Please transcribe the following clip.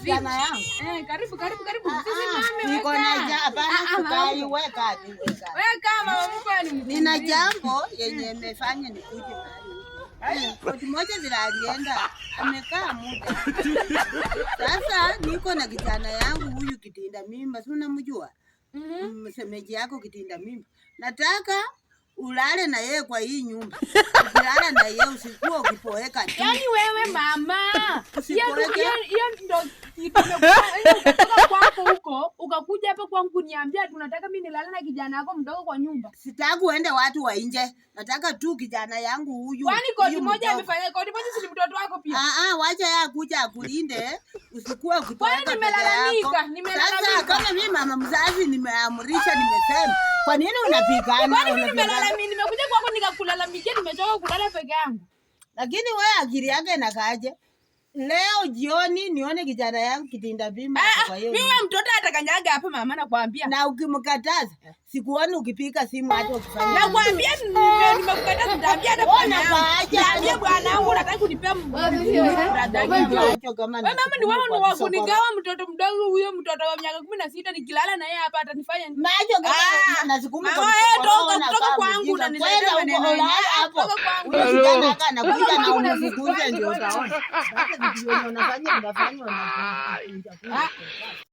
Msichana yangu. Eh, karibu karibu karibu. Ah, ah, Usisimame, niko weka. na hapana, Ah, ah, mama sikai, mkwe. weka tu, weka. Weka mama mkwe ni mtu Nina mzima. jambo yenye imefanya nikuje mahali huko. Koti moja vile alienda amekaa muda. Sasa niko na kijana yangu huyu kitinda mimba, si unamjua? Mhm. Msemeji yako kitinda mimba. Nataka ulale na yeye kwa hii nyumba. Ukilala na yeye usikuwa ukipoeka tu. Yaani wewe mama, hiyo Usipoeke. hiyo ndo kitu imekuwa ukatoka kwako huko ukakuja hapa kwangu kuniambia tunataka mimi nilale na kijana wako mdogo kwa nyumba. Sitaki uende watu wa nje. Nataka tu kijana yangu huyu. Kwani koti huyu moja mdogo. amefanya koti moja si ni mtoto wako pia? Ah, ah, wacha yeye akuja akulinde, usikuwe ukitoka Kwani peke nimelalamika, yako. nimelalamika. Sasa kama mimi mama mzazi nimeamrisha, nimesema, kwa nini unapigana? Kwani mimi Unapigana? nimelalamika, nimekuja kwako nikakulalamikia, nimechoka kulala peke yangu. Lakini wewe akili yake inakaaje? Leo jioni nione kijana yangu kitinda bima Ah, kwa ah, hiyo mimi wewe mtoto atakanyaga hapa mama, nakwambia. Na ukimkataza sikuoni ukipiga simu hata ukifanya. Nakwambia nimekukataza, nitaambia hata Wewe bwana yangu. unakaaje? Niambie bwana wangu unataka kunipea brother yangu. Macho kama Wewe mama ni wewe ni kwa wa kunigawa mtoto mdogo huyo mtoto wa miaka 16 nikilala na yeye hapa atanifanya nini? Macho kama Ah, nasukuma mama, kwa wewe msokoro, toka na kutoka kama kwangu mjinga. unaniletea Kwenda huko maneno ulale yenyewe. hapo. Toka kwangu. Huyo kijana haka anakuja na Toka umfukuze ndio utaona. Sasa vitu vyenye unafanya unafanya unakuja. Ah.